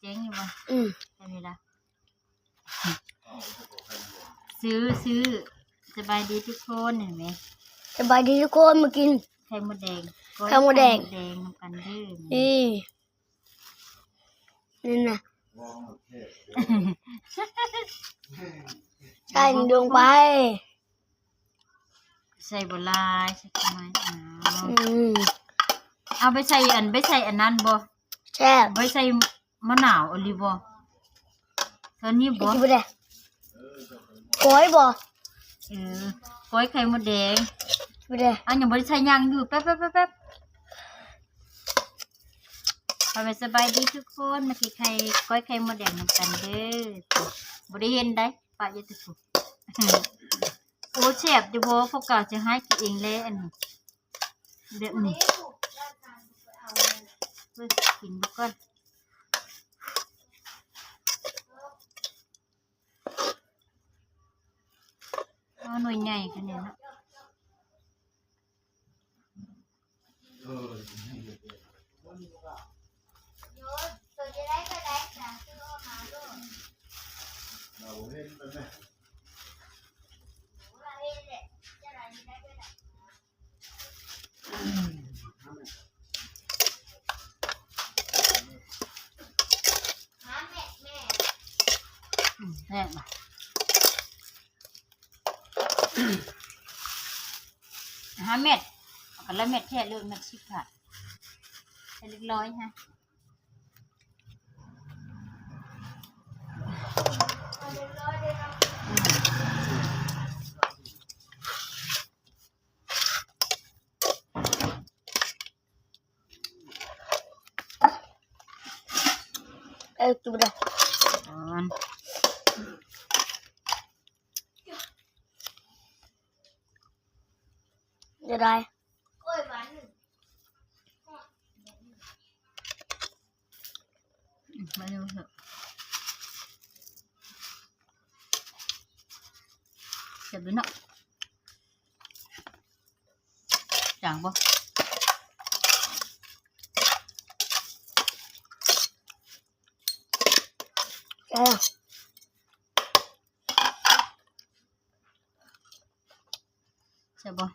ຈ້ງຢູ່ບໍ່? ອືມ ເຫັນລະ ຊື້ ຊື້ ສະບາຍດີທຸກຄົນ ເຫັນໄໝ? ສະບາຍດີທຸກຄົນ ມາກິນໄຂ່ມົດແດງ ໄຂ່ມົດແດງ ໄຂ່ມົດແດງນຳກັນເດີ. ນີ້ ນີ້ນະ ໃສ່ລົງໄປ ໃສ່ບໍ່ຫຼາຍ ໃສ່ປະມານ ອືມ ເອົາໄປໃສ່ອັນ ໄປໃສ່ອັນນັ້ນບໍ່? ແຊບ ໄປໃສ່ມະນາວອີ່ຫຼີບໍ່? ເທົ່ານີ້ບໍ່? ກິນບໍ່ໄດ້ ກ້ອຍບໍ່? ເອີ ກ້ອຍໄຂ່ມົດແດງ ກິນບໍ່ໄດ້ ອັນຍັງບໍ່ໄດ້ໃສ່ຫຍັງຢູ່ ແປັບໆໆໆ ເອົາໄປ ສະບາຍດີທຸກຄົນ ມາກິນໄຂ່ ກ້ອຍໄຂ່ມົດແດງນຳກັນເດີ. ບໍ່ໄດ້ເຫັນໃດ ປະຢູ່ແຕ່ພຸ້ນ. ໂອ້ ແຊບຢູ່ບໍ່? ພວກເກົ່າຈະໃຫ້ກິນເອງແຫຼະ ອັນນີ້ ແບບນີ້ ເບິ່ງ ກິນເບິ່ງກ່ອນ. ເອົາໜ່ວຍໃຫຍ່ຂະໜາດນັ້ນ. ອືມ ແຊບ ຫ້າເມັດ ເອົາກະລະເມັດແທ້ເລີຍ ເມັດສິບບາດ ໃສ່ເລັກນ້ອຍຮະ. ເອີ ກິນບໍ່ໄດ້ ອ່າ ຈະໄດ້ ອືມ ມາເນາະ ແຊບເລີຍເນາະ. ຈາງບໍ່? ເອີ ແຊບບໍ່?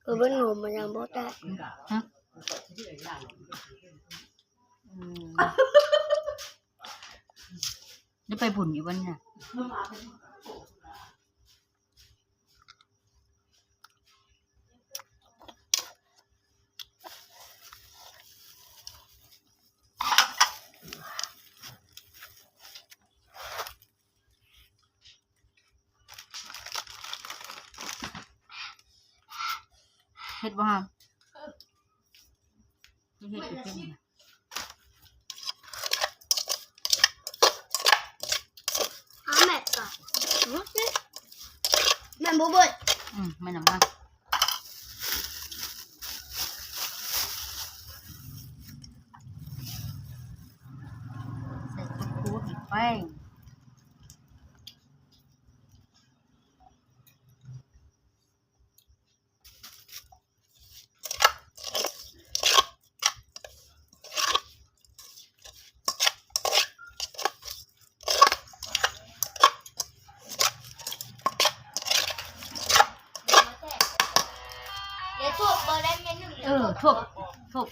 ເອີ ເບິ່ງໜູມັນຍັງບໍ່ແຕກ ຮະ? ອືມ ໄດ້ໄປບຸນຢູ່ບໍ່ນີ້ນະ? ເຜັດບໍ່ຮະ? ເຮັດ ເຮັດ ເຮັດ ຫ້າເມັດກະ ແມ່ນບໍ່ເບິດ ອືມ ແມ່ນນຳ ໃສ່ຂູດໆ ອີກໄປ. ເອີ ທົບ ທົບ